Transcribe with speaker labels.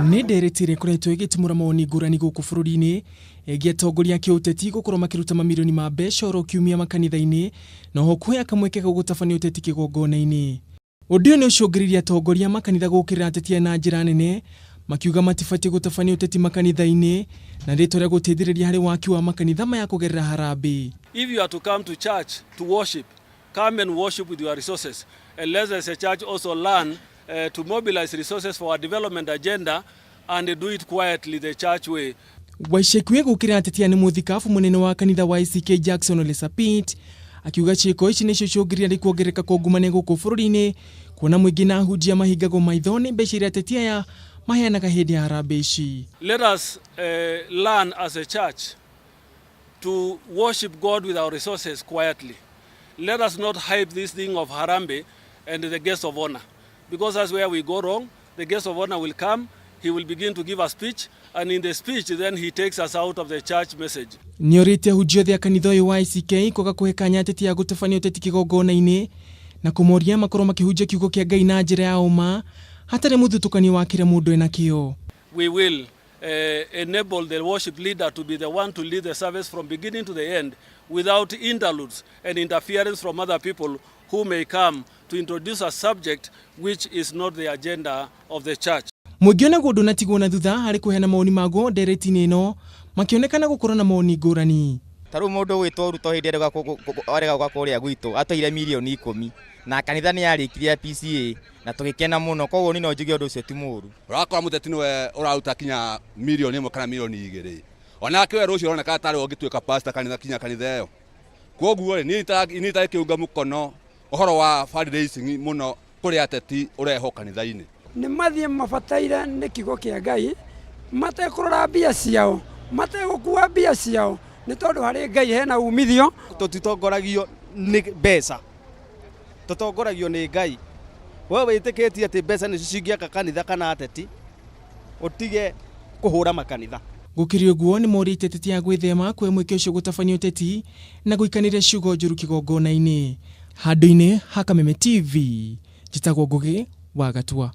Speaker 1: Nĩ ndereti ĩrĩa ĩkoretwo ĩgĩtumũra mawoni ngũrani gũkũ bũrũri-inĩ ĩgiĩ atongoria a kĩũteti gũkorwo makĩruta mamirioni ma mbeca oro kiumia makanitha-inĩ na oho kũhe kamweke ga gũtabania ũteti kĩgongona-inĩ. Ũndũ ũyũ nĩ ũcũngĩrĩirie atongoria a makanitha gũkĩrĩra ateti aya na njĩra nene makiuga matibatiĩ gũtabania ũteti makanitha-inĩ na rĩtwa rĩa gũteithĩrĩria harĩ waki wa makanitha maya kũgerera harambee.
Speaker 2: If you are to come to church to worship, come and worship with your resources. And let us as a church also learn to mobilize resources for our development agenda and do it quietly the church way.
Speaker 1: Wa ica ikuhĩ gũkĩrĩra ateti aya nĩ mũthikabu mũnene wa kanitha wa ACK Jackson Ole Sapit akiuga ciĩko ici nĩcio icũngĩrĩria harĩ kuongerereka kwa ungumania gũkũ bũrũri-inĩ kuona mũingĩ na ahunjia mahingagwo maitho nĩ mbeca iria ateti aya maheanaga hĩndĩ ya harambee ici.
Speaker 2: Let us learn as a church to worship God with our resources quietly. Let us not hype this thing of harambee and the guest of honor, because that's where we go wrong. The guest of honor will come, he will begin to give a speech, and in the speech then he takes us out of the church message.
Speaker 1: Nĩorĩtie ahunjia othe a kanitha ũyũ wa ACK kwaga kũhe kanya ateti a gũtabania ũteti kĩgongona-inĩ na kũmoria makorwo makĩhunjia kiugo kĩa Ngai na njĩra ya ũma hatarĩ mũthutũkanio wa kĩrĩa mũndũ enakĩo.
Speaker 2: We will enable the worship leader to be the one to lead the service from beginning to the end without interludes and interference from other people who may come to introduce a subject which is not the agenda of the church.
Speaker 1: Mũingĩ onaguo ndũnatigwo na thutha harĩ kũheana mawoni maguo ndereti-inĩ ĩno makĩonekana gũkorwo na mawoni ngũrani.
Speaker 3: Ta rĩu mũndũ ũgwĩtwo Ruto hĩndĩ ĩrĩa arega gũka kũrĩa gwitũ atũheire mirioni 10 na kanitha nĩ yarĩkirie ya PCA na tũgĩkena mũno, koguo niĩ no njuge ũndũ ũcio ti mũũru.
Speaker 4: Ũrakora mũteti nĩwe ũraruta kinya mirioni 1 kana mirioni 2, onake we rũciũ ũroneka tarĩ ũngĩtuĩka pastor kanitha kinya kanitha ĩyo. Koguo rĩ, niĩ itakĩunga mũkono ũhoro wa fundraising mũno kũrĩ ateti ũrehwo kanitha-inĩ.
Speaker 5: Nĩ mathiĩ mabataire nĩ kiugo kĩa Ngai matekũrora mbia ciao, mategũkua mbia ciao, nĩ tondũ harĩ Ngai hena umithio.
Speaker 6: Tũtitongoragio nĩ mbeca, tũtongoragio nĩ Ngai. We wĩtĩkĩtie atĩ mbeca nĩcio cingĩaka kanitha kana ateti, ũtige kũhũra makanitha.
Speaker 1: Gũkĩrĩ ũguo nĩ morĩtie ateti a gwĩthema kũhe mweke ũcio gũtabania ũteti na gũikanĩria ciugo njũru kĩgongona-inĩ. Handũ-inĩ ha Kameme TV, njĩtagwo Ngũgĩ wa Gatua.